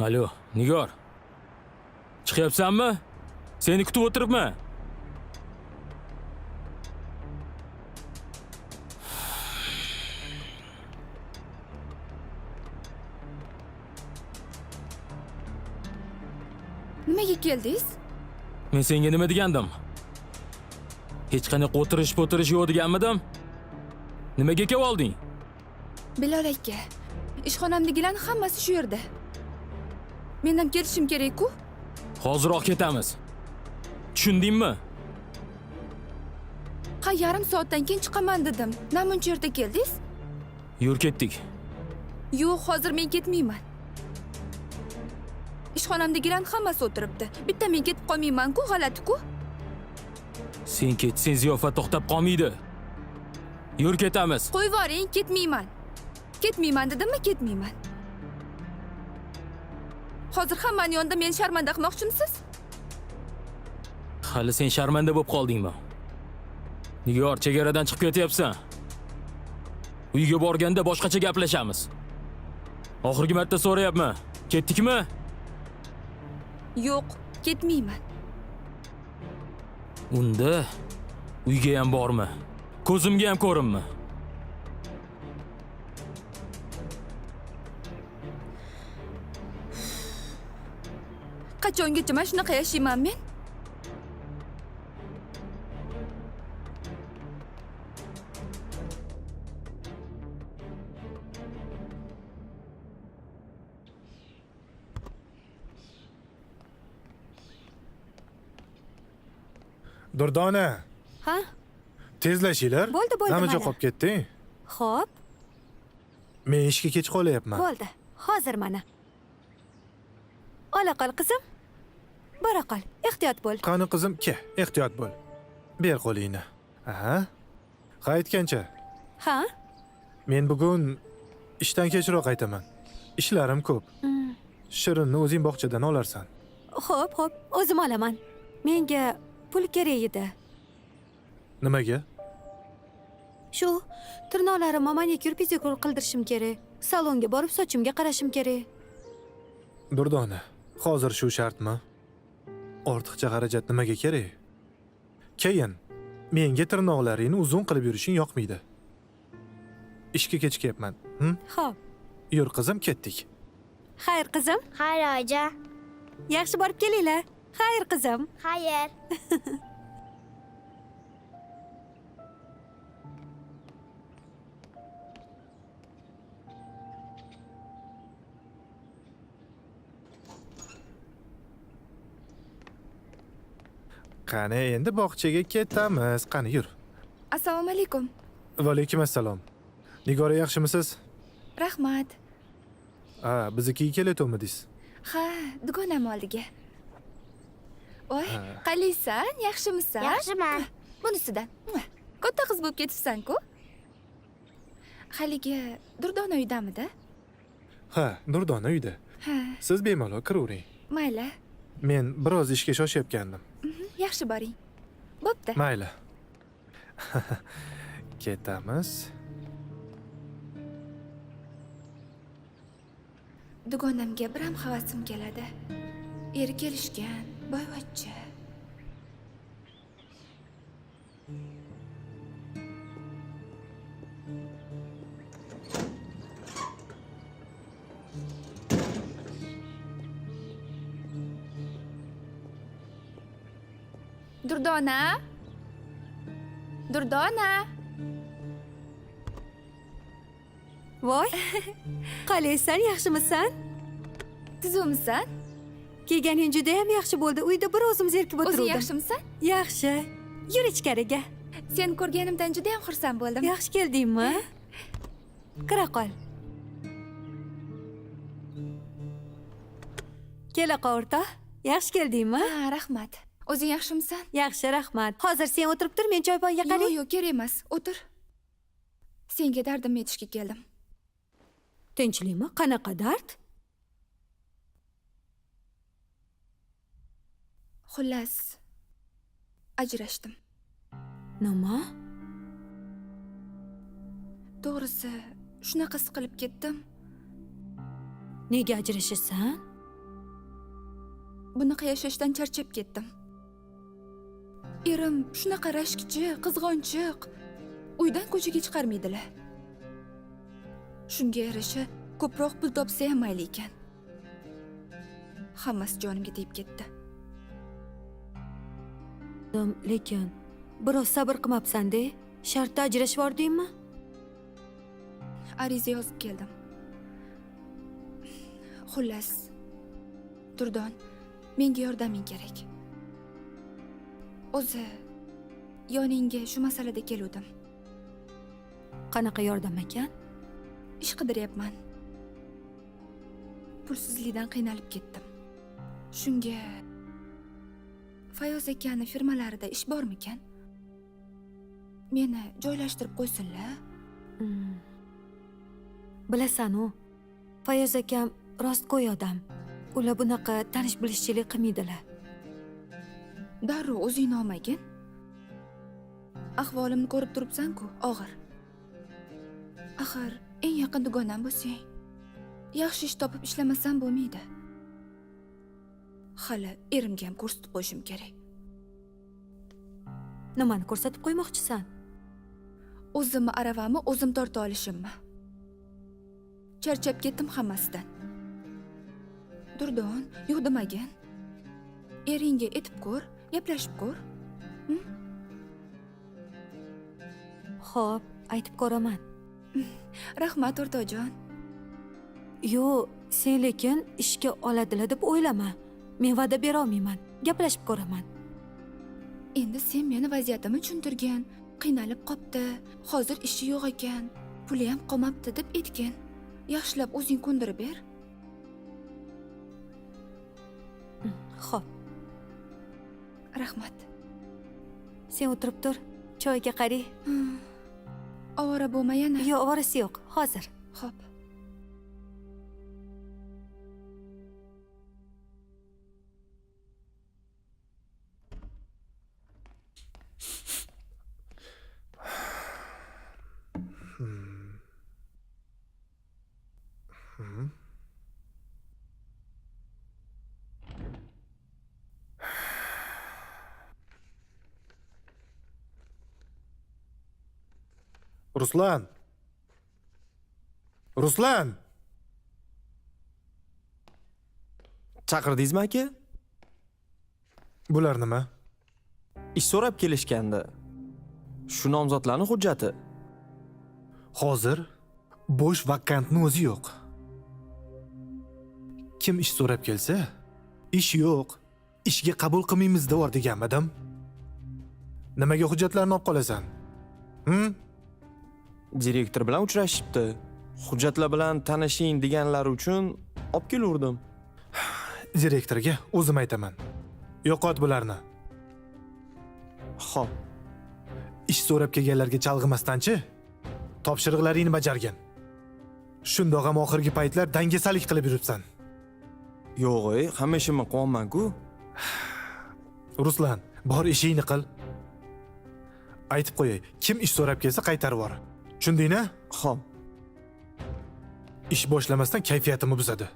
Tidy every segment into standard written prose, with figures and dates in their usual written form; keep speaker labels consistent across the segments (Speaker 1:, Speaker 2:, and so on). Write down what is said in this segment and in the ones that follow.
Speaker 1: Alo, Nigor. Chiqyapsanmi? Seni kutib o'tiribman.
Speaker 2: Nimaga keldingiz?
Speaker 1: Men senga nima degandim? Hech qanaqa o'tirish-po'tirish yo'q deganmidim? Nimaga kelib olding?
Speaker 2: Bilol aka, ishxonamdagilarning hammasi shu yerda. Men ham ketishim kerak-ku.
Speaker 1: Hoziroq ketamiz. Tushundingmi?
Speaker 2: Ha, yarim soatdan keyin chiqaman dedim. Namuncha erta keldingiz?
Speaker 1: Yur ketdik.
Speaker 2: Yo'q, hozir men ketmayman. Ishxonamdagilarning hammasi o'tiribdi. Bitta men ketib qolmayman-ku, g'alati-ku.
Speaker 1: Sen ketsang ziyofat to'xtab qolmaydi. Yur ketamiz.
Speaker 2: Qo'yib yuboring, ketmayman. Ketmayman dedimmi, ketmayman. Hozir hammani yonida meni sharmanda qilmoqchimisiz?
Speaker 1: Hali sen sharmanda bo'lib qoldingmi? Nigor, chegaradan chiqib ketyapsan. Uyga borganda boshqacha gaplashamiz. Oxirgi marta so'rayapman. Ketdikmi?
Speaker 2: Yo'q, ketmayman.
Speaker 1: Unda uyga ham borma. Ko'zimga ham ko'rinma.
Speaker 2: Qachongacha mana shunaqa yashayman men?
Speaker 3: Durdona.
Speaker 4: Ha?
Speaker 3: Tezlashinglar.
Speaker 4: Bo'ldi, bo'ldi,
Speaker 3: Namacha
Speaker 4: mana.
Speaker 3: qolib ketding?
Speaker 4: Xo'p.
Speaker 3: Men ishga kech qolyapman.
Speaker 4: Bo'ldi. Hozir mana. Ola qol qizim. Bora qol. Ehtiyot bo'l.
Speaker 3: Qani qizim, ke, ehtiyot bo'l. Ber qo'lingni. Aha. Ha, aytgancha.
Speaker 4: Ha?
Speaker 3: Men bugun ishdan kechroq qaytaman. Ishlarim ko'p. Shirinni o'zing bog'chadan olarsan.
Speaker 4: Xo'p, xo'p, o'zim olaman. Menga pul kerak edi.
Speaker 3: Nimaga?
Speaker 4: Shu tirnoqlarimni manikyur, pedikyur qildirishim kerak. Salonga borib sochimga qarashim kerak.
Speaker 3: Durdona, hozir shu shartmi? Ortiqcha xarajat nimaga kerak? Keyin menga tirnoqlaringni uzun qilib yurishing yoqmaydi. Ishga kechikyapman.
Speaker 4: Xo'p.
Speaker 3: Yur qizim, ketdik.
Speaker 4: Xayr qizim.
Speaker 5: Xayr oyijon.
Speaker 4: Yaxshi borib kelinglar. Xayr qizim.
Speaker 5: Xayr.
Speaker 3: Qani endi bog'chaga ketamiz. Qani yur.
Speaker 2: Assalomu alaykum.
Speaker 3: Va alaykum assalom. Nigora, yaxshimisiz?
Speaker 2: Rahmat.
Speaker 3: Ha, biznikiga kelatomidingiz?
Speaker 2: Ha, dugonam oldiga. Voy, qalaysan? Yaxshimisan?
Speaker 5: Yaxshiman.
Speaker 2: Bunisidan. Katta qiz bo'lib ketibsan-ku. Haligi Durdona uydamidi?
Speaker 3: Ha, Durdona uyda.
Speaker 2: Ha.
Speaker 3: Siz bemalol kiravering.
Speaker 2: Mayli.
Speaker 3: Men biroz ishga shoshayotgandim.
Speaker 2: Yaxshi boring. Bo'pti.
Speaker 3: Mayli. Ketamiz.
Speaker 2: Dugonamga biram havasim keladi. Eri kelishgan, boyvachcha. Durdona? Durdona?
Speaker 4: Voy, qalaysan, yaxshimisan?
Speaker 2: Tuzukmisan?
Speaker 4: Kelganing juda ham yaxshi bo'ldi. Uyda bir o'zim zerikib
Speaker 2: O'zing
Speaker 4: o'tiruvdim.
Speaker 2: yaxshimisan?
Speaker 4: Yaxshi. Yur ichkariga.
Speaker 2: Seni ko'rganimdan juda ham xursand bo'ldim.
Speaker 4: Yaxshi keldingmi? Kira qol. Kela qol o'rtoq. Yaxshi keldingmi?
Speaker 2: Ha, rahmat. O'zing yaxshimisan?
Speaker 4: Yaxshi, rahmat. Hozir sen o'tirib tur, men choy poyga qarang.
Speaker 2: Yo'q, yo'q, kerak emas. O'tir. Senga dardimni aytishga keldim.
Speaker 4: Tinchlikmi? Qanaqa dard?
Speaker 2: Xullas, ajrashdim.
Speaker 4: Nima?
Speaker 2: To'g'risi, shunaqa siqilib ketdim.
Speaker 4: Nega ajrashasan?
Speaker 2: Bunaqa yashashdan charchab ketdim. Erim shunaqa rashkchi, qizg'onchiq. Uydan ko'chaga chiqarmaydilar. Shunga yarasha ko'proq pul topsa ham mayli ekan. Hammasi jonimga tegib ketdi.
Speaker 4: Lekin biroz sabr qilmabsan-da. Shartda ajrashib yubordingmi?
Speaker 2: Ariza yozib keldim. Xullas, Durdon, menga yordaming kerak. O'zi yoningga shu masalada keluvdim.
Speaker 4: Qanaqa yordam ekan?
Speaker 2: Ish qidiryapman. Pulsizlikdan qiynalib ketdim. Shunga Fayoz akani firmalarida ish bormikan? Meni joylashtirib qo'ysinlar.
Speaker 4: Bilasan-u, Fayoz akam rostgo'y odam. Ular bunaqa tanish bilishchilik qilmaydilar.
Speaker 2: Darrov o'zingni olmagin. Ahvolimni ko'rib turibsan-ku, og'ir. Axir eng yaqin dugonam bo'lsang, yaxshi ish topib ishlamasam bo'lmaydi. Hali erimga ham ko'rsatib qo'yishim kerak.
Speaker 4: Nimani ko'rsatib qo'ymoqchisan?
Speaker 2: O'zimni aravamni o'zim torta olishimmi? Charchab ketdim hammasidan. Durdon, yo'q demagin. Eringga etib ko'r, gaplashib ko'r.
Speaker 4: Xo'p, aytib ko'raman.
Speaker 2: Rahmat, o'rtoqjon.
Speaker 4: Yo'q, sen lekin ishga oladilar deb o'ylama. Men va'da bera olmayman. Gaplashib ko'raman.
Speaker 2: Endi sen meni vaziyatimni tushuntirgin. Qiynalib qopti, hozir ishi yo'q ekan, puli ham qolmabdi deb aytgin. Yaxshilab o'zing ko'ndirib ber.
Speaker 4: Xo'p.
Speaker 2: Rahmat.
Speaker 4: Sen o'tirib tur, choyga qarang.
Speaker 2: Ovora bo'lma yana.
Speaker 4: Yo'q, ovorasi yo'q, hozir.
Speaker 2: Xo'p.
Speaker 3: Ruslan. Ruslan.
Speaker 5: Chaqirdingizmi aka?
Speaker 3: Bular nima?
Speaker 5: Ish so'rab kelishgandi. Shu nomzodlarning hujjati.
Speaker 3: Hozir bo'sh vakantni o'zi yo'q. Kim ish so'rab kelsa, ish yo'q, ishga qabul qilmaymiz devor deganmidim. Nimaga hujjatlarni olib qolasan?
Speaker 5: Direktor bilan uchrashibdi. Hujjatlar bilan tanishing deganlari uchun olib keluvdim.
Speaker 3: Direktorga o'zim aytaman. Yo'qot bularni.
Speaker 5: Xo'p.
Speaker 3: Ish so'rab kelganlarga chalg'imasdanchi, topshiriqlaringni bajargin. Shundoq ham oxirgi paytlar dangasalik qilib yuribsan.
Speaker 5: Yo'q, hamma ishimni qilyapman-ku.
Speaker 3: Ruslan, bor ishingni qil. Aytib qo'yay, kim ish so'rab kelsa qaytarib yubor. Tushundingmi?
Speaker 5: Xo'p.
Speaker 3: Ish boshlamasdan kayfiyatimni buzadi.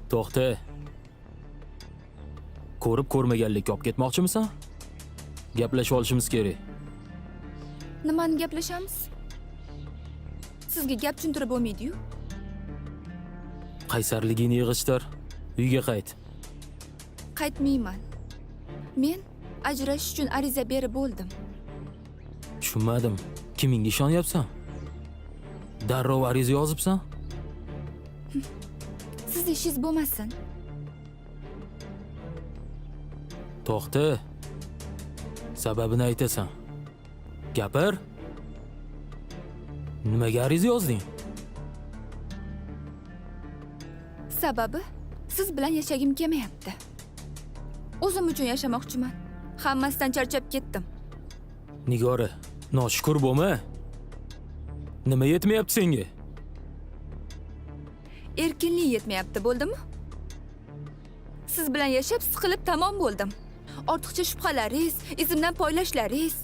Speaker 1: To'xta. Ko'rib ko'rmaganlikka olib ketmoqchimisan? Gaplashib olishimiz kerak.
Speaker 2: Nimani gaplashamiz? Sizga gap tushuntirib bo'lmaydi-yu.
Speaker 1: Qaysarligingni yig'ishtir. Uyga qayt.
Speaker 2: Qaytmayman. Men ajrashish uchun ariza berib bo'ldim.
Speaker 1: Tushunmadim. Kimingga ishonyapsan? Darrov ariza yozibsan?
Speaker 2: Siz ishingiz bo'lmasin.
Speaker 1: To'xta. Sababini aytasan. Gapir. Nimaga ariza yozding?
Speaker 2: Sababi siz bilan yashagim kelmayapti. O'zim uchun yashamoqchiman. Hammasidan charchab ketdim.
Speaker 1: Nigora, noshukur bo'lma. Nima yetmayapti senga?
Speaker 2: Erkinlik yetmayapti, bo'ldimi? Siz bilan yashab siqilib tamom bo'ldim. Ortiqcha shubhalaringiz, izimdan poylashlaringiz,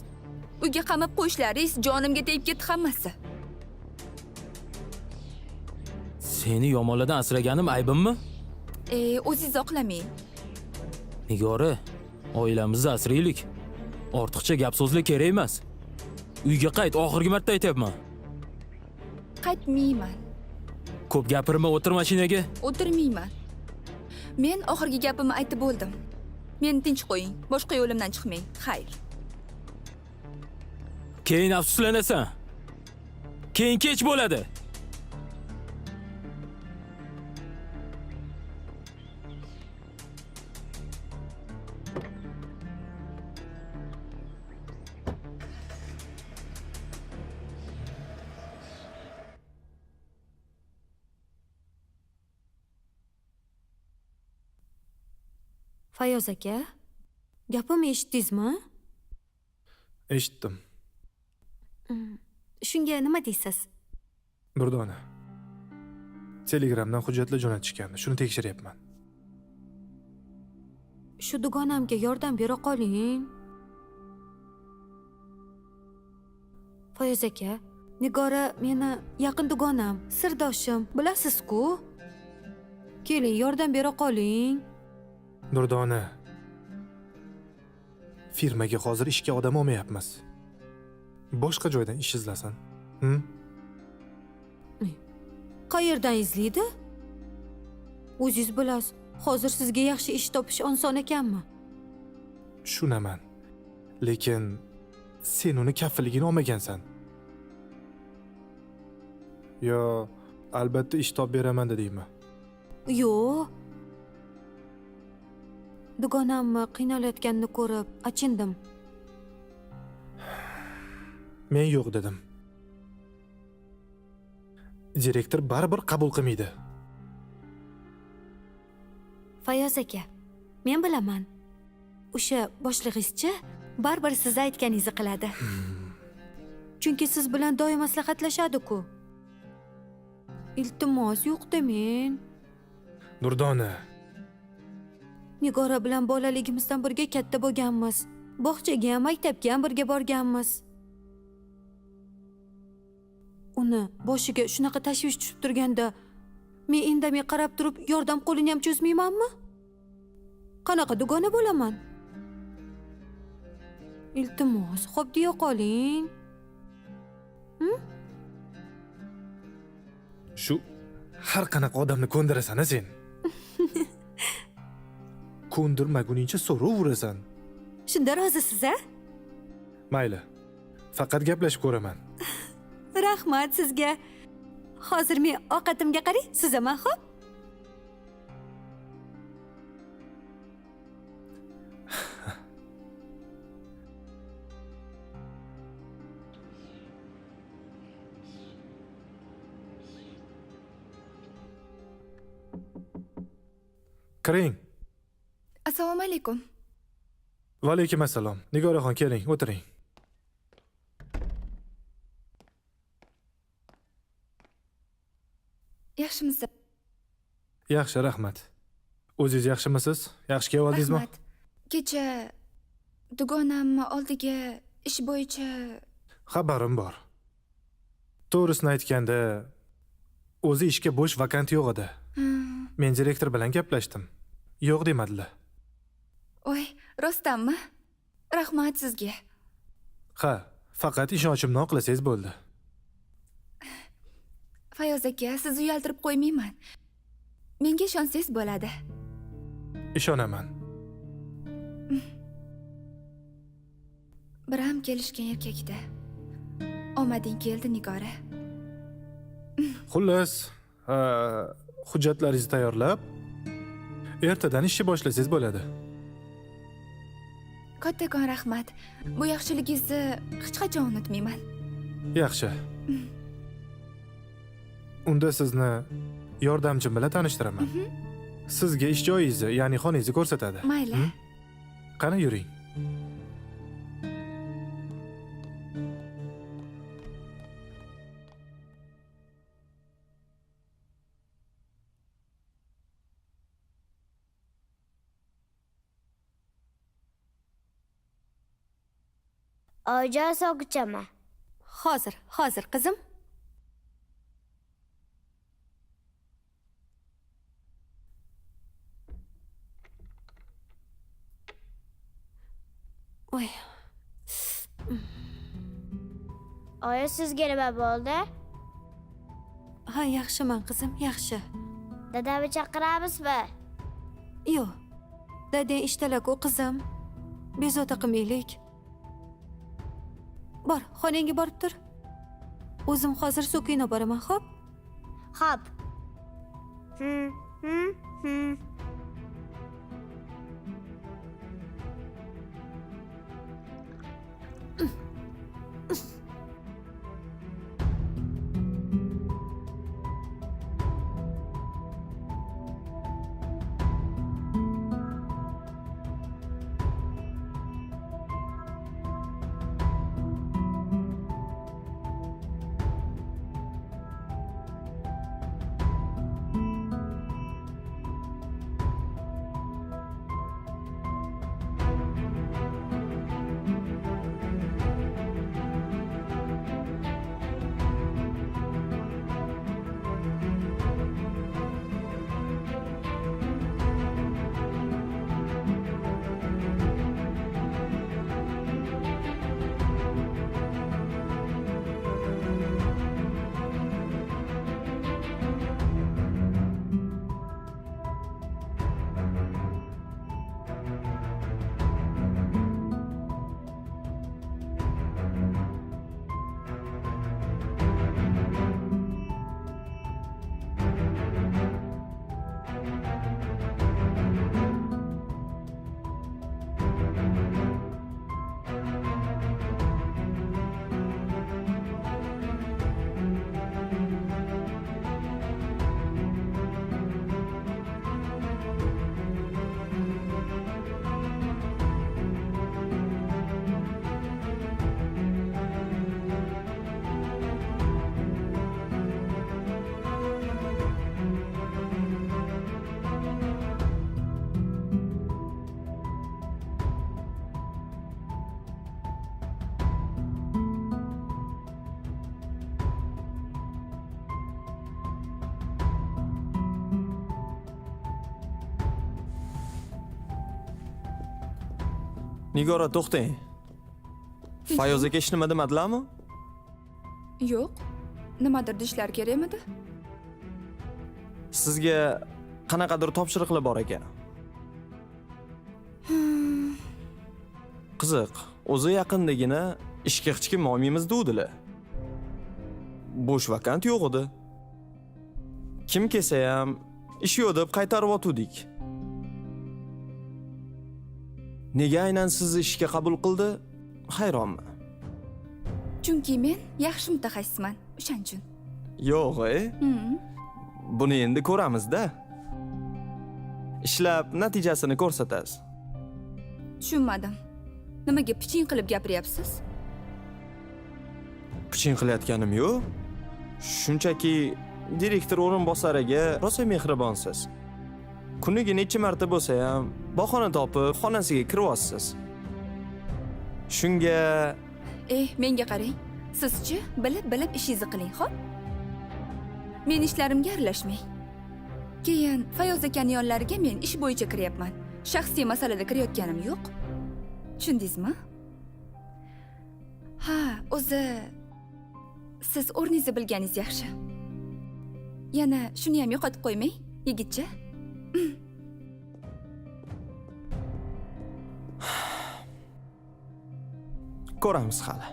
Speaker 2: uyga qamab qo'yishlaringiz jonimga tegib ketdi hammasi.
Speaker 1: Seni yomonlardan asraganim aybimmi?
Speaker 2: O'zingiz oqlamang.
Speaker 1: Nigora, oilamizni asraylik. Ortiqcha gap so'zlar kerak emas. Uyga qayt, oxirgi marta aytyapman.
Speaker 2: Qaytmayman.
Speaker 1: Ko'p gapirma, o'tir mashinaga.
Speaker 2: O'tirmayman. Men oxirgi gapimni aytib bo'ldim. Meni tinch qo'ying, boshqa yo'limdan chiqmang. Xayr.
Speaker 1: Keyin afsuslanasan. Keyin kech bo'ladi.
Speaker 4: Fayoz aka, gapimni eshitdingizmi?
Speaker 3: Eshitdim.
Speaker 4: Shunga nima deysiz?
Speaker 3: Durdona. Telegramdan hujjatlar jo'natishgandi, shuni tekshiryapman.
Speaker 4: Shu dugonamga yordam bera qoling. Fayoz aka, Nigora meni yaqin dugonam, sirdoshim, bilasiz-ku. Keling, yordam bera qoling.
Speaker 3: Durdona, firmaga hozir ishga odam olmayapmiz. Boshqa joydan ish izlasin.
Speaker 4: Qayerdan izlaydi? O'zingiz bilasiz, hozir sizga yaxshi ish topish oson ekanmi?
Speaker 3: Tushunaman. Lekin sen uni kafilligini olmagansan. Yo, albatta ish topib beraman dedingmi?
Speaker 4: Yo'q. Dugonamni qiynalayotganini ko'rib achindim.
Speaker 3: Men yo'q dedim. Direktor baribir qabul qilmaydi.
Speaker 4: Fayoz aka, men bilaman. O'sha boshlig'ingizchi baribir siz aytganingizni qiladi. Chunki siz bilan doim maslahatlashadi-ku. Iltimos, yo'q demang.
Speaker 3: Durdona.
Speaker 4: Nigora bilan bolaligimizdan birga katta bo'lganmiz. Bog'chaga ham, maktabga ham birga borganmiz. Uni boshiga shunaqa tashvish tushib turganda, men indamay qarab turib yordam qo'lini ham cho'zmaymanmi? Qanaqa dugona bo'laman? Iltimos, xo'p deya qoling.
Speaker 3: Shu har qanaqa odamni ko'ndirasan-a sen? Ko'ndirmaguningcha so'raverasan.
Speaker 4: Shunda rozisiz-a?
Speaker 3: Mayli. Faqat gaplashib ko'raman.
Speaker 4: Rahmat sizga. Hozir men ovqatimga qarang, suzaman, xo'p?
Speaker 3: Kiring.
Speaker 2: Assalomu alaykum.
Speaker 3: Va alaykum assalom. Nigoraxon, keling, o'tiring.
Speaker 2: Yaxshimisiz?
Speaker 3: Yaxshi, rahmat. O'zingiz yaxshimisiz? Yaxshi kelib oldingizmi?
Speaker 2: Rahmat. Kecha dugonamni oldiga ish bo'yicha
Speaker 3: xabarim bor. To'g'risini aytganda, o'zi ishga bo'sh vakant yo'q edi. Men direktor bilan gaplashdim. Yo'q demadilar.
Speaker 2: Oy, rostdanmi? Rahmat sizga.
Speaker 3: Ha, faqat ishonchimni oqlasangiz bo'ldi.
Speaker 2: Fayoz aka, sizni uyaltirib qo'ymayman. Menga ishonsangiz bo'ladi.
Speaker 3: Ishonaman.
Speaker 2: Biram kelishgan erkakda. Omading keldi, Nigora.
Speaker 3: Xullas, hujjatlaringizni tayyorlab, ertadan ishni boshlasangiz bo'ladi.
Speaker 2: Kattakon rahmat. Bu yaxshiligingizni hech qachon unutmayman.
Speaker 3: Yaxshi. Unda sizni yordamchim bilan tanishtiraman. Sizga ish joyingizni, ya'ni xonangizni ko'rsatadi.
Speaker 2: Mayli.
Speaker 3: Qani yuring.
Speaker 6: Oyijon, sok ichaman.
Speaker 4: Hozir, hozir qizim. Oy.
Speaker 6: Oyi, sizga nima bo'ldi?
Speaker 4: Ha, yaxshiman qizim, yaxshi.
Speaker 6: Dadamni chaqiramizmi?
Speaker 4: Yo'q. Dadang ishdalar-ku qizim. Bezovta qilmaylik. Bor, xonangga borib tur. O'zim hozir so'kini boraman, xo'p?
Speaker 6: Xo'p.
Speaker 5: Nigora, to'xtang. Fayoz aka hech nima demadilarmi?
Speaker 2: Yo'q. Nimadir deyishlari kerakmidi?
Speaker 5: Sizga qanaqadir topshiriqlar bor ekan. Qiziq, o'zi yaqindagina ishga hech kim olmaymiz degdilar. Bo'sh vakant yo'q edi. Kim kelsa ham ish yo'q deb qaytarib o'tdik. Nega aynan sizni ishga qabul qildi? Hayronman.
Speaker 2: Chunki men yaxshi mutaxassisman, o'shaning uchun.
Speaker 5: Yo'q, Buni endi ko'ramiz-da. Ishlab natijasini ko'rsatasiz.
Speaker 2: Tushunmadim. Nimaga piching qilib gapiryapsiz?
Speaker 5: Piching qilayotganim yo'q. Shunchaki direktor o'rinbosariga rosa mehribonsiz. Kuniga necha marta bo'lsa ham bahona topib xonasiga kiryapsiz. Shunga
Speaker 2: Menga qarang. Sizchi bilib-bilib ishingizni qiling, xo'p? Men ishlarimga aralashmang. Keyin Fayoz akaning yonlariga men ish bo'yicha kiryapman. Shaxsiy masalada kirayotganim yo'q. Tushundingizmi? Ha, o'zi siz o'rningizni bilganingiz yaxshi. Yana shuni ham yo'qotib qo'ymang, yigitcha.
Speaker 5: Ko'ramiz hali.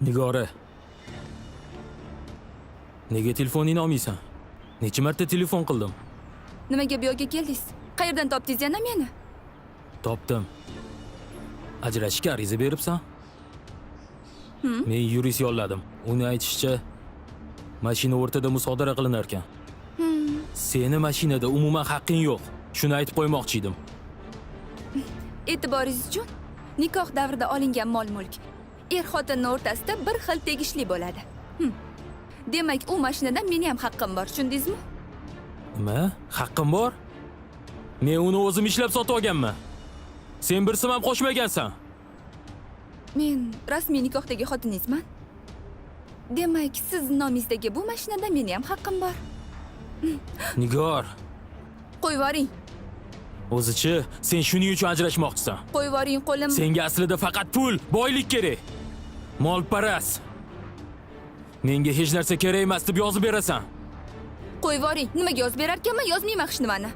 Speaker 1: Nigora. Nega telefoningni olmaysan? Necha marta telefon qildim?
Speaker 2: Nimaga bu yerga keldingiz? Qayerdan topdingiz yana meni?
Speaker 1: Topdim. Ajrashishga ariza beribsan? Men yurist yolladim. Uni aytishicha, mashina o'rtada musodara qilinar ekan. Seni mashinada umuman haqqing yo'q. Shuni aytib qo'ymoqchi edim.
Speaker 2: E'tiboringiz uchun nikoh davrida olingan mol-mulk er-xotinning o'rtasida bir xil tegishli bo'ladi. Demak, u mashinadan meni ham haqqim bor, tushundingizmi?
Speaker 1: Nima? Haqqim bor? Men uni o'zim ishlab sotib olganman. Sen bir sim ham qo'shmagansan.
Speaker 2: Men rasmiy nikohdagi xotiningizman. Demak, siz nomingizdagi bu mashinada meni ham haqqim bor.
Speaker 1: Nigor,
Speaker 2: Qo'yib yuboring.
Speaker 1: O'zichi sen shuning uchun ajrashmoqchisan.
Speaker 2: Qo'yib yuboring qo'lim.
Speaker 1: Senga aslida faqat pul, boylik kerak. Molparast. Menga hech narsa kerak emas deb yozib berasan.
Speaker 2: Qo'yib yuboring. Nimaga yozib berar ekanman? Yozmayman hech nimani.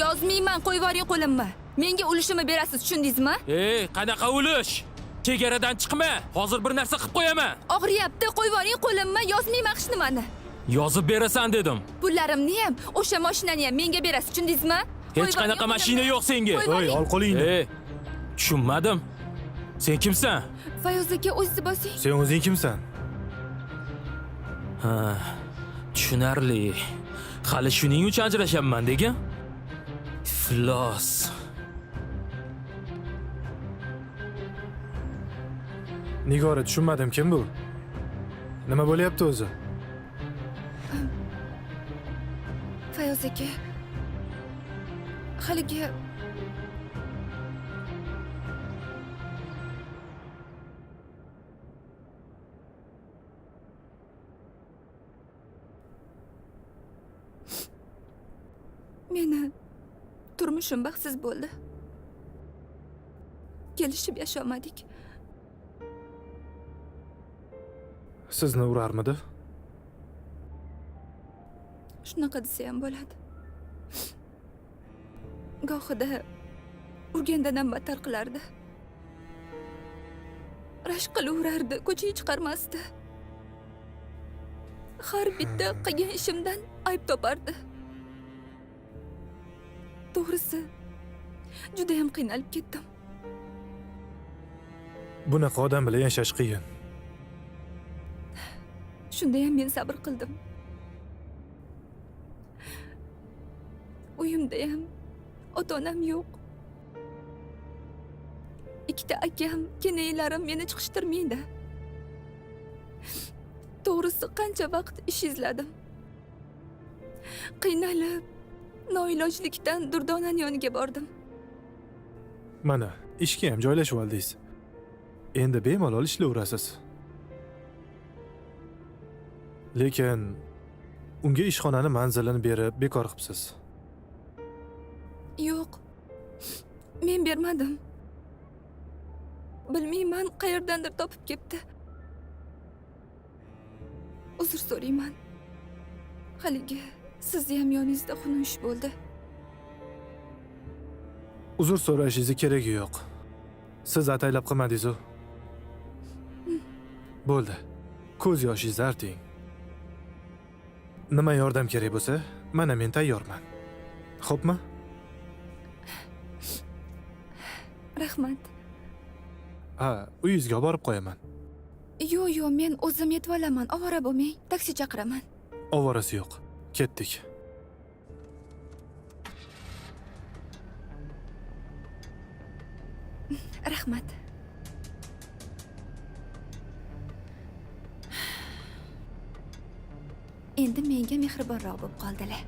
Speaker 2: Yozmayman, qo'yib yuboring qo'limni. Menga ulushimni berasiz, tushundingizmi?
Speaker 1: Ey, qanaqa ulush? Chegaradan chiqma. Hozir bir narsa qilib qo'yaman.
Speaker 2: Og'riyapti, qo'yib yuboring qo'limni, yozmayman hech nimani.
Speaker 1: Yozib berasan dedim.
Speaker 2: Pullarimni ham, o'sha mashinani ham menga berasiz, tushundingizmi?
Speaker 1: Hech qanaqa mashina yo'q senga.
Speaker 3: Voy, ol qo'lingni.
Speaker 1: Ey, tushunmadim. Sen kimsan?
Speaker 2: Fayoz aka, o'zingizni bosing.
Speaker 3: Sen o'zing kimsan?
Speaker 1: Ha, tushunarli. Hali shuning uchun ajrashaman degan? Iflos.
Speaker 3: Nigora, tushunmadim, kim bu? Nima bo'lyapti o'zi?
Speaker 2: Fayoz aka, haligi meni turmushim baxtsiz bo'ldi. Kelishib yasholmadik.
Speaker 3: Sizni urarmidi?
Speaker 2: Shunaqa desa ham bo'ladi. Gohida urgandan ham battar qilardi. Rashk qilaverardi, ko'chaga chiqarmasdi. Har bitta qilgan ishimdan ayb topardi. To'g'risi, juda ham qiynalib ketdim.
Speaker 3: Bunaqa odam bilan yashash qiyin.
Speaker 2: Shunda ham men sabr qildim. Uyimda ham ota-onam yo'q. Ikkita akam, kenaylarim meni chiqishtirmaydi. To'g'risi, qancha vaqt ish izladim. Qiynalib, noilojlikdan Durdonani yoniga bordim.
Speaker 3: Mana, ishga ham joylashib oldingiz. Endi bemalol ishlayverasiz. Lekin unga ishxonani manzilini berib bekor qilibsiz.
Speaker 2: Yo'q. Men bermadim. Bilmayman, qayerdandir topib ketdi. Uzr so'rayman. Haligi sizni ham yoningizda xunuk ish bo'ldi.
Speaker 3: Uzr so'rashingizni keragi yo'q. Siz ataylab qilmadingiz-u. Bo'ldi. Ko'z yoshingizni arting. Nima yordam kerak bo'lsa, mana men tayyorman. Xo'pmi?
Speaker 2: Rahmat.
Speaker 3: Ha, uyingizga borib qo'yaman.
Speaker 2: Yo'q, yo'q, men o'zim yetib olaman. Ovora bo'lmang, taksi chaqiraman.
Speaker 3: Ovorasi yo'q. Ketdik.
Speaker 2: Rahmat. Endi menga mehribonroq bo'lib qoldilar.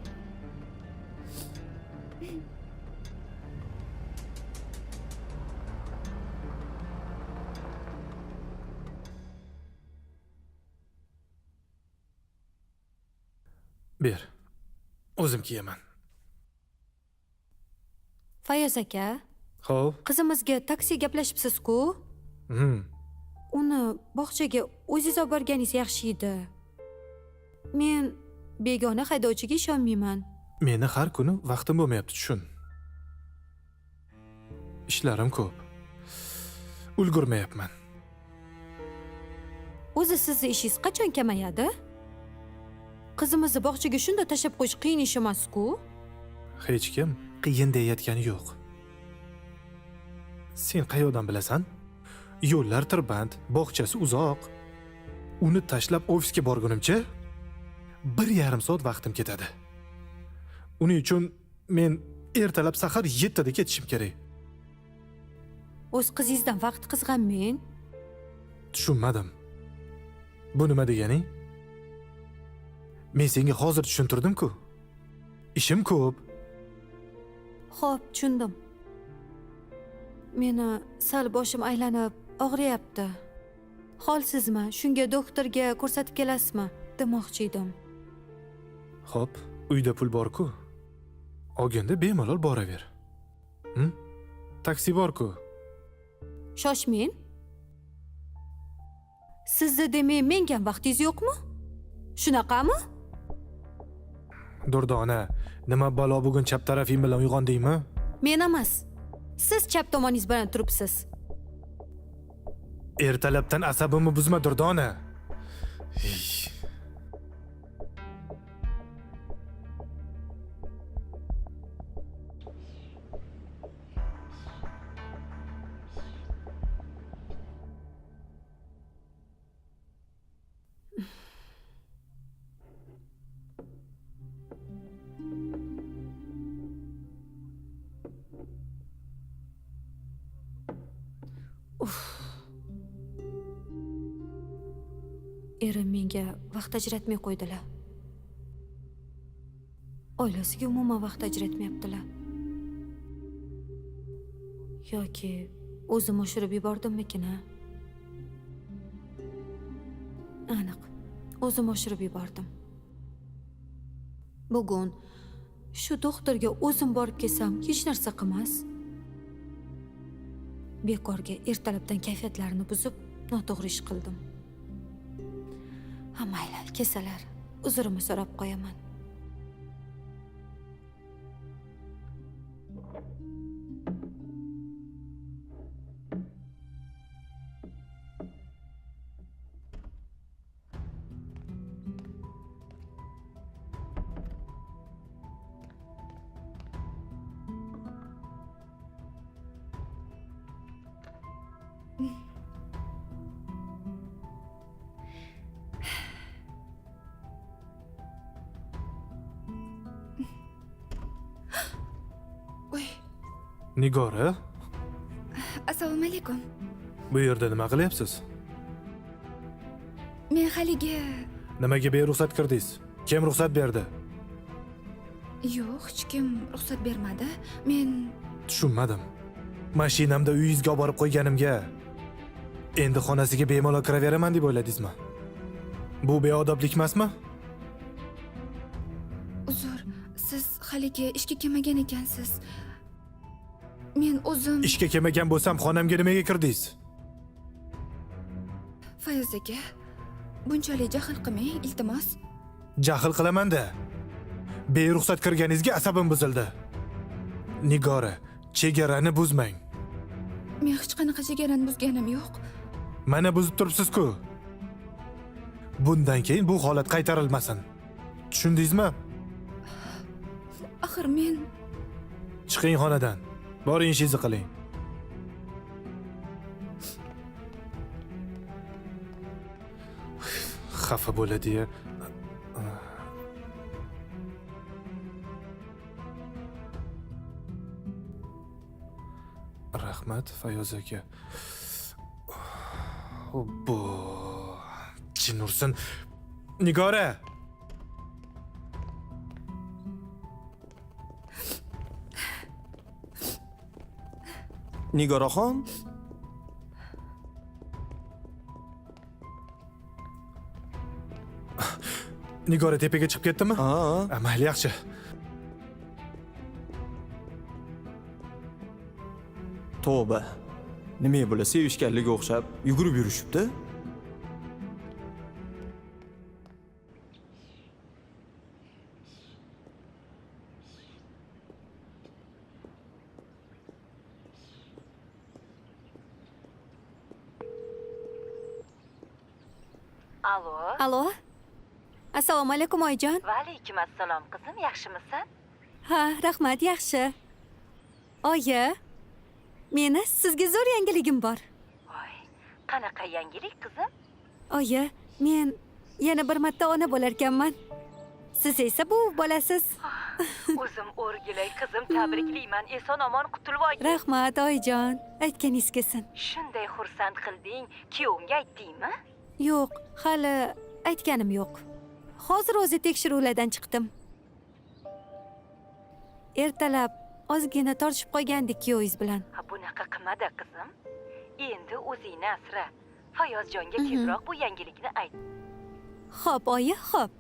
Speaker 3: Ber. O'zim kiyaman.
Speaker 4: Fayoz aka.
Speaker 3: Xo'p.
Speaker 4: Qizimizga taksi gaplashibsiz-ku? Uni bog'chaga o'zingiz olib borganingiz yaxshi edi. Men begona haydovchiga ishonmayman.
Speaker 3: Meni har kuni vaqtim bo'lmayapti, tushun. Ishlarim ko'p. Ulgurmayapman.
Speaker 4: O'zi sizni ishingiz qachon kamayadi? Qizimizni bog'chaga shunda tashlab qo'yish qiyin ish emas-ku.
Speaker 3: Hech kim qiyin deyayotgani yo'q. Sen qayoqdan bilasan? Yo'llar tirband, bog'chasi uzoq. Uni tashlab ofisga borgunimcha 1,5 soat vaqtim ketadi. Uning uchun men ertalab sahar 7 da ketishim kerak.
Speaker 4: O'z qizingizdan vaqt qizg'anmang.
Speaker 3: Tushunmadim. Bu nima deganing? Men senga hozir tushuntirdim-ku. Ishim ko'p.
Speaker 4: Xo'p, tushundim. Meni sal boshim aylanib og'riyapti. Holsizmi? Shunga doktorga ko'rsatib kelasizmi? Demoqchi edim.
Speaker 3: Xo'p, uyda pul bor-ku. Olganda bemalol boraver. Taksi bor-ku.
Speaker 4: Shoshmang. Sizni demay menga vaqtingiz yo'qmi? Shunaqami?
Speaker 3: Durdona, nima balo bugun chap tarafing bilan uyg'ondingmi?
Speaker 4: Men emas. Siz chap tomoningiz bilan turibsiz.
Speaker 3: Ertalabdan asabimni buzma, Durdona.
Speaker 4: Erim menga vaqt ajratmay qo'ydilar. Oilasiga umuman vaqt ajratmayaptilar. Yoki o'zim oshirib yubordimmikin, ha? Aniq, o'zim oshirib yubordim. Bugun shu doktorga o'zim borib kelsam hech narsa qilmas. Bekorga ertalabdan kayfiyatlarini buzib noto'g'ri ish qildim. Ha, mayli, kelsalar, uzrimni so'rab qo'yaman.
Speaker 2: Oy,
Speaker 3: Nigora,
Speaker 2: assalomu alaykum.
Speaker 3: Bu yerda nima qilyapsiz?
Speaker 2: Men haligi
Speaker 3: Nimaga beruxsat kirdingiz? Kim ruxsat berdi?
Speaker 2: Yo'q, hech kim ruxsat bermadi. Men
Speaker 3: tushunmadim. Mashinamda uyingizga olib borib qo'yganimga endi xonasiga bemalol kiraveraman deb o'yladingizmi? Bu beodoblik emasmi?
Speaker 2: Uzr, siz haligi ishga kelmagan ekansiz. Men o'zim
Speaker 3: Ishga kelmagan bo'lsam xonamga nimaga kirdingiz?
Speaker 2: Fayoz aka, bunchalik jahl qilmang, iltimos.
Speaker 3: Jahl qilaman-da. Beruxsat kirganingizga asabim buzildi. Nigora, chegarani buzmang.
Speaker 2: Men hech qanaqa chegarani buzganim yo'q.
Speaker 3: Mana buzib turibsiz-ku. Bundan keyin bu holat qaytarilmasin. Tushundingizmi?
Speaker 2: Axir men
Speaker 3: Chiqing xonadan. Boring ishingizni qiling. Xafa bo'ladi-ya. Rahmat, Fayoz aka. Obbo. Jin ursin. Nigora.
Speaker 5: Nigoraxon?
Speaker 3: Nigora tepaga chiqib ketdimi?
Speaker 5: Ha.
Speaker 3: Mayli, yaxshi.
Speaker 5: Tavba. Nima bular sevishganligiga o'xshab yugurib yurishibdi?
Speaker 7: Alo.
Speaker 4: Alo. Assalomu alaykum oyijon.
Speaker 7: Va alaykum assalom qizim, yaxshimisan?
Speaker 4: Ha, rahmat, yaxshi. Oyi, meni sizga zo'r yangiligim bor.
Speaker 7: Voy, Qanaqa yangilik qizim?
Speaker 4: Oyi, men yana bir marta ona bo'larkanman. Siz esa bu bolasiz.
Speaker 7: O'zim o'rgilay qizim, tabriklayman. Eson omon qutulib olgin.
Speaker 4: Rahmat oyijon, aytganingiz kelsin.
Speaker 7: Shunday xursand qilding. Kuyovimga aytdingmi?
Speaker 4: Yo'q, hali aytganim yo'q. Hozir o'zi tekshiruvlardan chiqdim. Ertalab ozgina tortishib qolgandik kuyovingiz bilan.
Speaker 7: Ha, bunaqa qilmada qizim. Endi o'zingni asra. Fayozjonga tezroq bu yangilikni ayt.
Speaker 4: Xo'p, oyi, xo'p.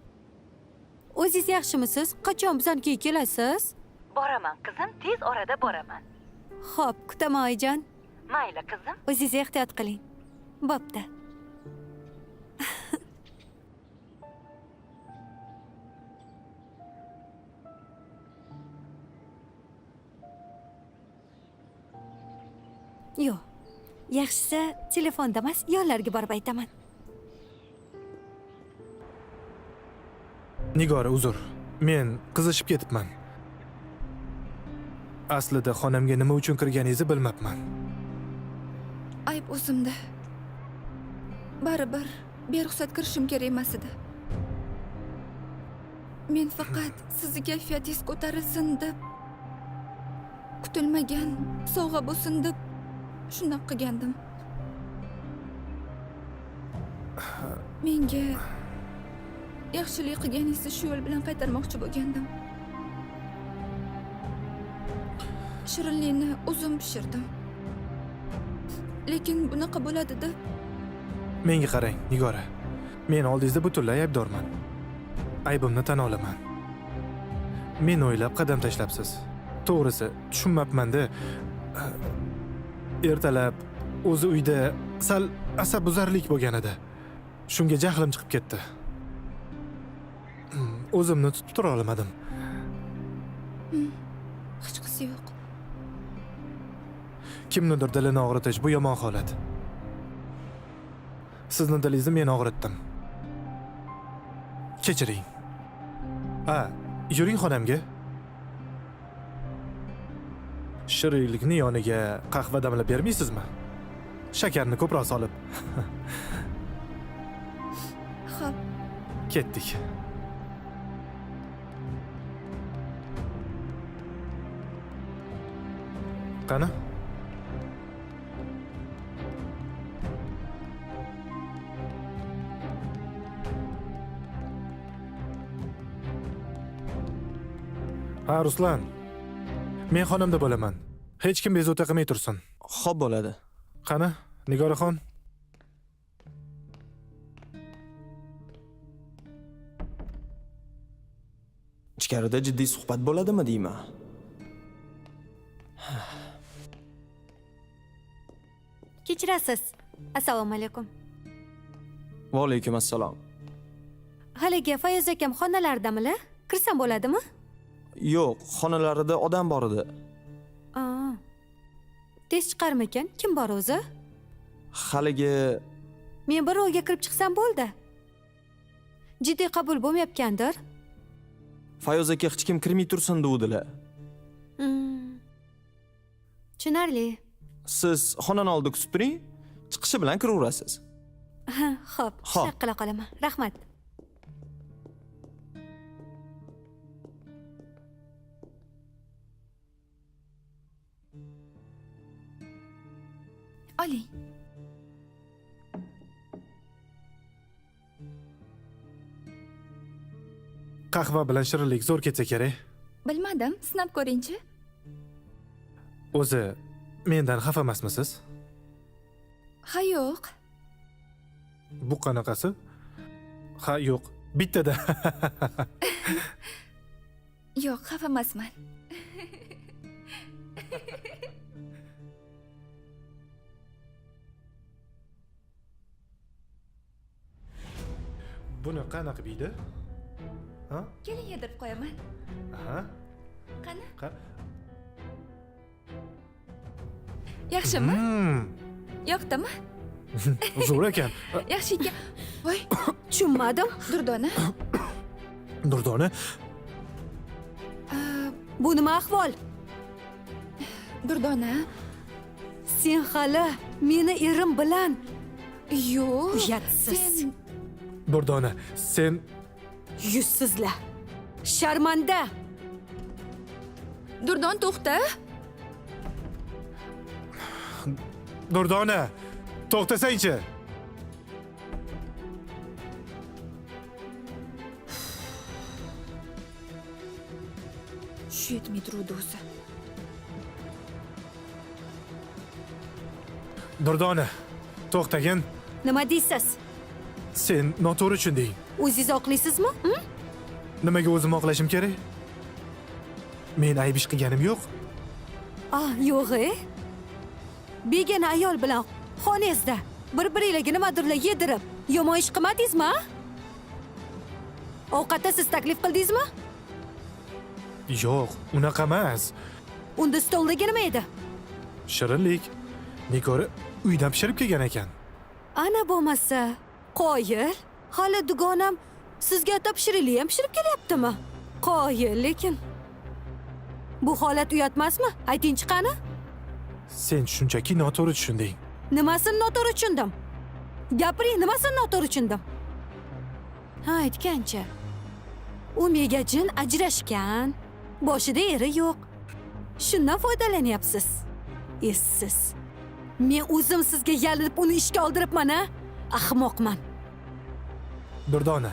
Speaker 4: O'zingiz yaxshimisiz? Qachon bizanikiga kelasiz?
Speaker 7: Boraman qizim, tez orada boraman.
Speaker 4: Xo'p, kutaman oyijon.
Speaker 7: Mayli qizim.
Speaker 4: O'zingiz ehtiyot qiling. Bo'pti. Yo'q. Yaxshisi telefonda emas, yonlariga borib aytaman.
Speaker 3: Nigora, uzr. Men qizishib ketibman. Aslida xonamga nima uchun kirganingizni bilmabman.
Speaker 2: Ayb o'zimda. Baribir beruxsat kirishim kerak emas edi. Men faqat sizni kayfiyatingiz ko'tarilsin deb, kutilmagan sovg'a bo'lsin deb shundoq qilgandim. Menga yaxshilik qilganingizni shu yo'l bilan qaytarmoqchi bo'lgandim. Shirinlikni o'zim pishirdim. Lekin bunaqa bo'ladi deb.
Speaker 3: Menga qarang, Nigora. Men oldingizda butunlay aybdorman. Aybimni tan olaman. Men o'ylab qadam tashlabsiz. To'g'risi, tushunmabman-da. Ertalab o'zi uyda sal asabbuzarlik bo'lgan edi. Shunga jahlim chiqib ketdi. O'zimni tutib tura olmadim.
Speaker 2: Hechqisi yo'q.
Speaker 3: Kimnidir dilini og'ritish bu yomon holat. Sizni dilingizni men og'ritdim. Kechiring. Ha, yuring xonamga. Shirinlikni yoniga qahva damlab bermaysizmi? Shakarni ko'proq solib.
Speaker 2: Xo'p.
Speaker 3: Ketdik. Qani? Ha, Ruslan. Men xonamda bo'laman. Hech kim bezovta qilmay tursin.
Speaker 5: Xo'p bo'ladi.
Speaker 3: Qani, Nigoraxon?
Speaker 5: Ichkarida jiddiy suhbat bo'ladimi deyman?
Speaker 4: Kechirasiz. Assalomu alaykum.
Speaker 5: Va alaykum assalom.
Speaker 4: Haligi Fayoz akam xonalaridamilar? Kirsam bo'ladimi?
Speaker 5: Yo'q, xonalarida odam bor edi.
Speaker 4: Tez chiqarmikan? Kim bor o'zi?
Speaker 5: Haligi
Speaker 4: Men bir o'yga kirib chiqsam bo'ldi. Jiddiy qabul bo'lmayotgandir.
Speaker 5: Fayoz aka hech kim kirmay tursin dedilar.
Speaker 4: Tushunarli.
Speaker 5: Siz xonani oldida kutib turing, chiqishi bilan kiraverasiz.
Speaker 4: Ha, xo'p,
Speaker 5: Xo'p.
Speaker 4: shunaqa qila qolaman. Rahmat.
Speaker 2: Oling.
Speaker 3: Qahva bilan shirinlik zo'r ketsa kerak.
Speaker 2: Bilmadim, sinab ko'ringchi.
Speaker 3: O'zi mendan xafa emasmisiz?
Speaker 2: Ha, yo'q.
Speaker 3: Bu qanaqasi? Ha, yo'q. Bittada.
Speaker 2: Yo'q, xafa emasman.
Speaker 3: Buni qanaqa qilib yeydi? Ha?
Speaker 2: Keling, yedirib qo'yaman.
Speaker 3: Aha.
Speaker 2: Qani?
Speaker 3: Qa-
Speaker 2: Yaxshimi? Yoqdimi?
Speaker 3: Zo'r ekan.
Speaker 2: Yaxshi ekan. Voy,
Speaker 4: Tushunmadim.
Speaker 2: Durdona.
Speaker 3: Durdona.
Speaker 4: Bu nima ahvol?
Speaker 2: Durdona.
Speaker 4: Sen hali meni erim bilan
Speaker 2: Yo'q.
Speaker 4: Uyatsiz.
Speaker 2: Sen
Speaker 3: Durdona, sen
Speaker 4: Yuzsizlar. Sharmanda.
Speaker 2: Durdon to'xta.
Speaker 3: Durdona, to'xtasangchi.
Speaker 2: Shu yetmay turuvdi o'zi.
Speaker 3: Durdona, to'xtagin.
Speaker 4: Nima deysiz?
Speaker 3: Sen noto'g'ri tushunding.
Speaker 4: O'zingiz oqlaysizmi?
Speaker 3: Nimaga o'zim oqlashim kerak? Men ayb ish qilganim yo'q.
Speaker 4: Ah, yo'q e. Begona ayol bilan xonangizda bir-biringlarga nimadirlar yedirib, yomon ish qilmadingizmi? a? Ovqatda siz taklif qildingizmi?
Speaker 3: Yo'q, unaqa emas.
Speaker 4: Unda stoldagi nima edi?
Speaker 3: Shirinlik. Nigora uydan pishirib kelgan ekan.
Speaker 4: Ana bo'lmasa, qoyil. Hali dugonam sizga atab shirinlik ham pishirib kelyaptimi? Qoyil, lekin bu holat uyatmasmi? Aytingchi qani?
Speaker 3: Sen shunchaki noto'g'ri tushunding.
Speaker 4: Nimasini noto'g'ri tushundim? Gapiring, nimasini noto'g'ri tushundim? Ha, aytgancha. U megajin ajrashgan. Boshida eri yo'q. Shundan foydalanyapsiz. Essiz. Men o'zim sizga yalinib uni ishga oldiribman, a? Ahmoqman.
Speaker 3: Durdona,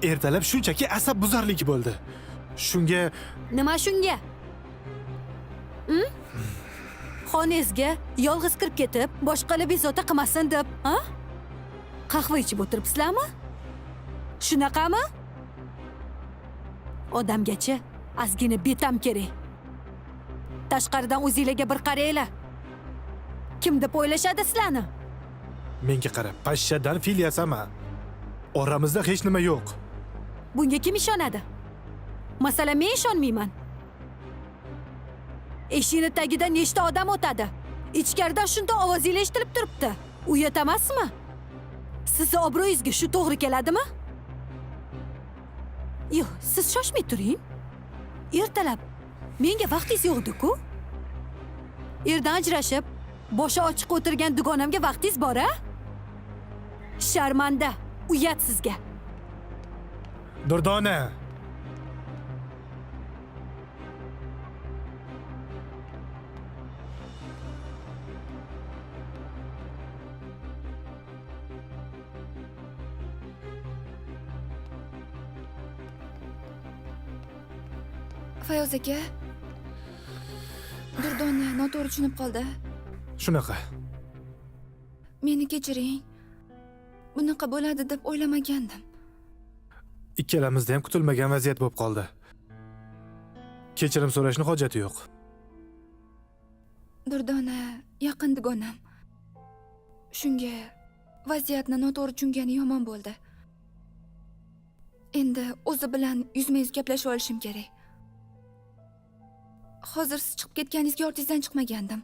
Speaker 3: ertalab shunchaki asab buzarlik bo'ldi. Shunga
Speaker 4: Nima shunga? Xonangizga yolg'iz kirib ketib, boshqalar bezovta qilmasin deb, ha? Qahva ichib o'tiribsizlarmi? Shunaqami? Odamgacha ozgina betam kerak. Tashqaridan o'zinglarga bir qaranglar. Kim deb o'ylashadi sizlarni?
Speaker 3: Menga qara, pashshadan fil yasama. Oramizda hech nima yo'q.
Speaker 4: Bunga kim ishonadi? Masalan, men ishonmayman. Eshikni tagidan nechta odam o'tadi? Ichkaridan shunda ovozingiz eshitilib turibdi. Uyat emasmi? Sizni obro'yingizga shu to'g'ri keladimi? Yo'q, siz shoshmay turing. Ertalab menga vaqtingiz yo'q-ku. Erdan ajrashib, boshi ochiq o'tirgan dugonamga vaqtingiz bor, a? Sharmanda, uyat sizga.
Speaker 3: Durdona.
Speaker 2: Fayoz aka, Durdona noto'g'ri tushunib qoldi.
Speaker 3: Shunaqa.
Speaker 2: Meni kechiring. Bunaqa bo'ladi deb o'ylamagandim.
Speaker 3: Ikkalamizda ham kutilmagan vaziyat bo'lib qoldi. Kechirim so'rashni hojati yo'q.
Speaker 2: Durdona yaqin dugonam. Shunga vaziyatni noto'g'ri tushungani yomon bo'ldi. Endi o'zi bilan yuzma-yuz gaplashib olishim kerak. Hozir siz chiqib ketganingizga ortingizdan chiqmagandim.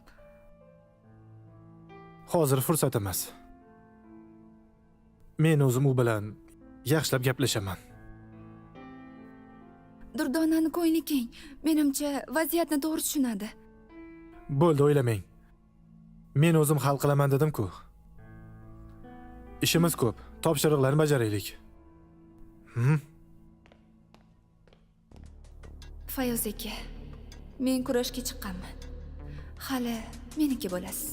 Speaker 3: Hozir fursat emas. Men o'zim u bilan yaxshilab gaplashaman.
Speaker 2: Durdonani ko'ngli keng. Menimcha vaziyatni to'g'ri tushunadi.
Speaker 3: Bo'ldi, o'ylamang. Men o'zim hal qilaman dedim-ku. Ishimiz ko'p. Topshiriqlarni bajaraylik.
Speaker 2: Fayoz aka, men kurashga chiqqanman. Hali meniki bo'lasiz.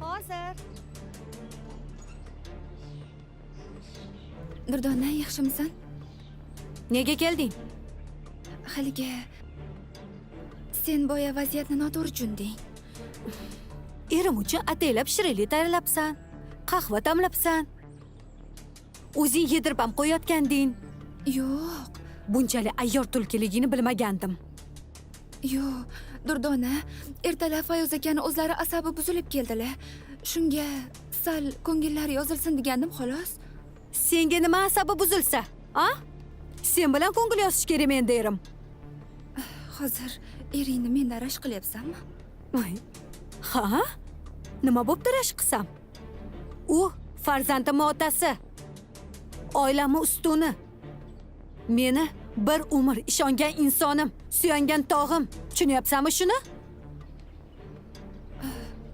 Speaker 4: Hozir.
Speaker 2: Durdona, yaxshimisan?
Speaker 4: Nega kelding?
Speaker 2: Haligi sen boya vaziyatni noto'g'ri tushunding.
Speaker 4: Erim uchun ataylab shirinlik tayyorlabsan, qahva damlabsan. O'zing yedirib ham qo'yayotganding.
Speaker 2: Yo'q.
Speaker 4: Bunchalik ayyor tulkiligini bilmagandim.
Speaker 2: Yo'q, Durdona, ertalab Fayoz akani o'zlari asabi buzilib keldilar. Shunga sal ko'ngillari yozilsin degandim xolos.
Speaker 4: Senga nima asabi buzilsa, a? Sen bilan ko'ngil yosish kerak men derim.
Speaker 2: Hozir eringni mendan rashk qilyapsanmi?
Speaker 4: Voy. Ha? Nima bo'pti rashk qilsam? U farzandimning otasi. Oilamning ustuni. Meni bir umr ishongan insonim, suyangan tog'im. Tushunyapsanmi shuni?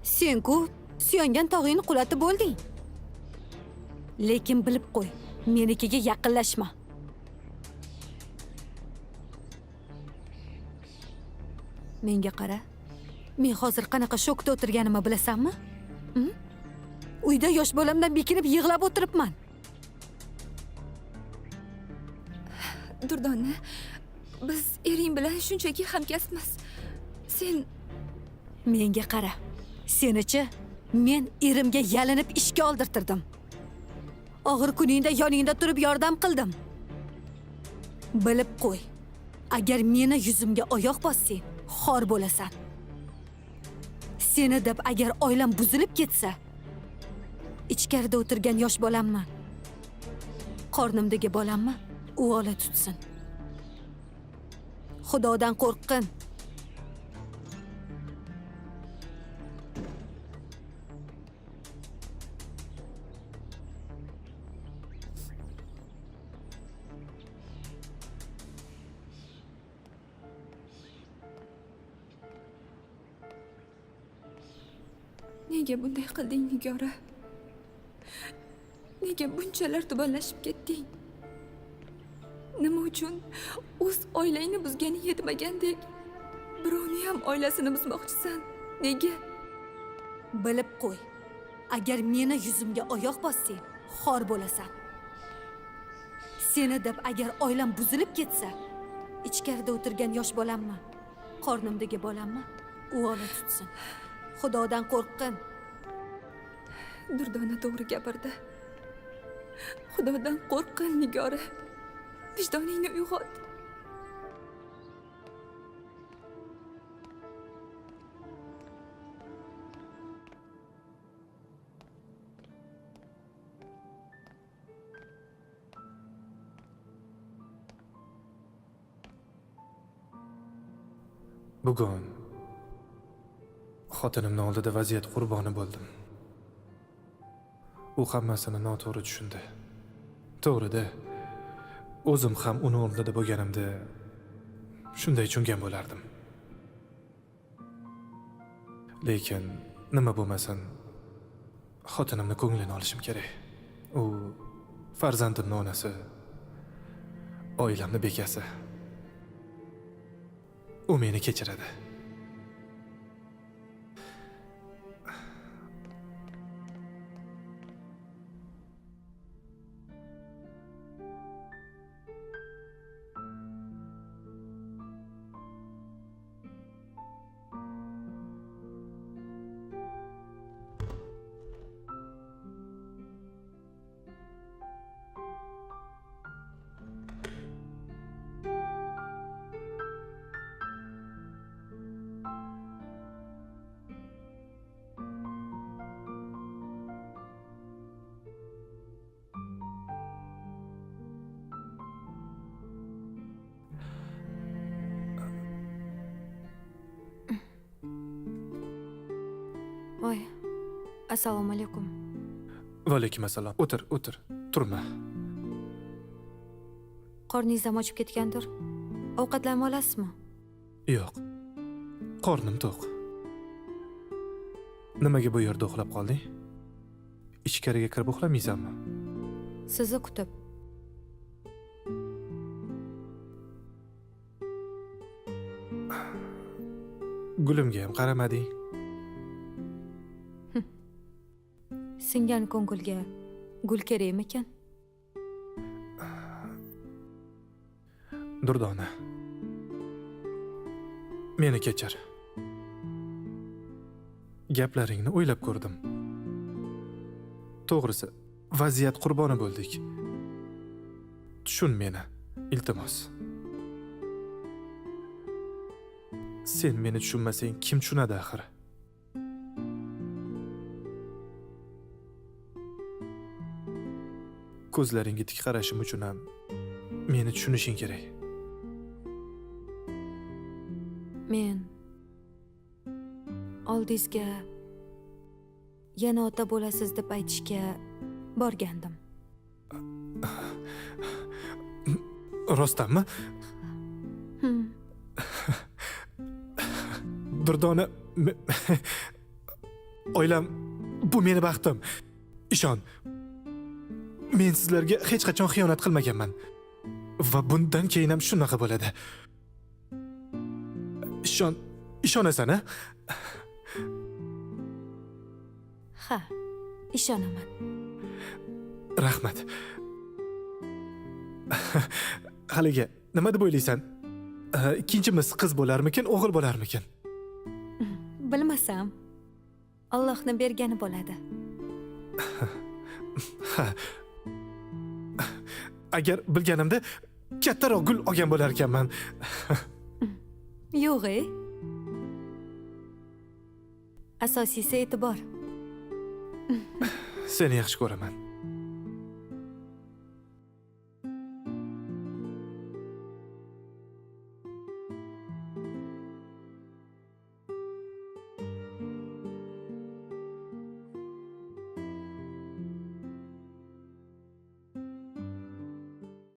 Speaker 4: Sen-ku suyangan tog'ingni qulatib bo'lding. Lekin bilib qo'y, menikiga yaqinlashma. Menga qara. Men hozir qanaqa shokda o'tirganimni bilasanmi? Uyda yosh bolamdan bekinib yig'lab o'tiribman.
Speaker 2: Durdona, biz ering bilan shunchaki hamkasbmiz. Sen
Speaker 4: menga qara. Senichi men erimga yalinib ishga oldirtirdim. Og'ir kuningda yoningda turib yordam qildim. Bilib qo'y. Agar meni yuzimga oyoq bossang, xor bo'lasan. Seni deb agar oilam buzilib ketsa, ichkarida o'tirgan yosh bolamni, qornimdagi bolamni u ola tutsin. Xudodan qo'rqqin.
Speaker 2: Nega bunday qilding, Nigora? Nega bunchalar tubanlashib ketding? Nima uchun o'z oilangni buzgani yetmagandek birovni ham oilasini buzmoqchisan? Nega?
Speaker 4: Bilib qo'y. Agar meni yuzimga oyoq bossang, xor bo'lasan. Seni deb agar oilam buzilib ketsa, ichkarida o'tirgan yosh bolamni, qornimdagi bolamni u ola tutsin. Xudodan qo'rqqin.
Speaker 2: Durdona to'g'ri gapirdi. Xudodan qo'rqqin, Nigora. Vijdoningni uyg'ot.
Speaker 3: Bugun xotinimni oldida vaziyat qurboni bo'ldim. U hammasini noto'g'ri tushundi. To'g'rida, o'zim ham uni o'rnida bo'lganimda shunday tushungan bo'lardim. Lekin nima bo'lmasin, xotinimni ko'nglini olishim kerak. U farzandimning onasi, oilamning bekasi. U meni kechiradi.
Speaker 4: Voy, assalomu alaykum.
Speaker 3: Va alaykum assalom. O'tir, o'tir. Turma.
Speaker 4: Qorningiz ham ochib ketgandir. Ovqatlanma olasizmi?
Speaker 3: Yo'q. Qornim to'q. Nimaga bu yerda uxlab qolding? Ichkariga kirib uxlamaysanmi?
Speaker 4: Sizni kutib.
Speaker 3: Gulimga ham qaramading.
Speaker 4: Singan ko'ngilga gul kerakmikan?
Speaker 3: Durdona, meni kechir. Gaplaringni o'ylab ko'rdim. To'g'risi, vaziyat qurboni bo'ldik. Tushun meni, iltimos. Sen meni tushunmasang, kim tushunadi axir? Ko'zlaringga tik qarashim uchun ham meni tushunishing kerak.
Speaker 4: Men oldingizga yana ota bo'lasiz deb aytishga borgandim.
Speaker 3: Rostdanmi?
Speaker 4: Hmm.
Speaker 3: Durdona, oilam bu meni baxtim. Ishon. Men sizlarga hech qachon xiyonat qilmaganman. Va bundan keyin ham shunaqa bo'ladi. Ishon, ishonasan, a?
Speaker 4: Ha, ishonaman.
Speaker 3: Rahmat. Haligi, nima deb o'ylaysan? Ikkinchimiz qiz bo'larmikin, o'g'il bo'larmikin?
Speaker 4: Bilmasam. Allohni bergani bo'ladi.
Speaker 3: Ha. Agar bilganimda kattaroq gul olgan bo'lar ekanman.
Speaker 4: Yo'q, e. Asosiysi e'tibor.
Speaker 3: Seni yaxshi ko'raman.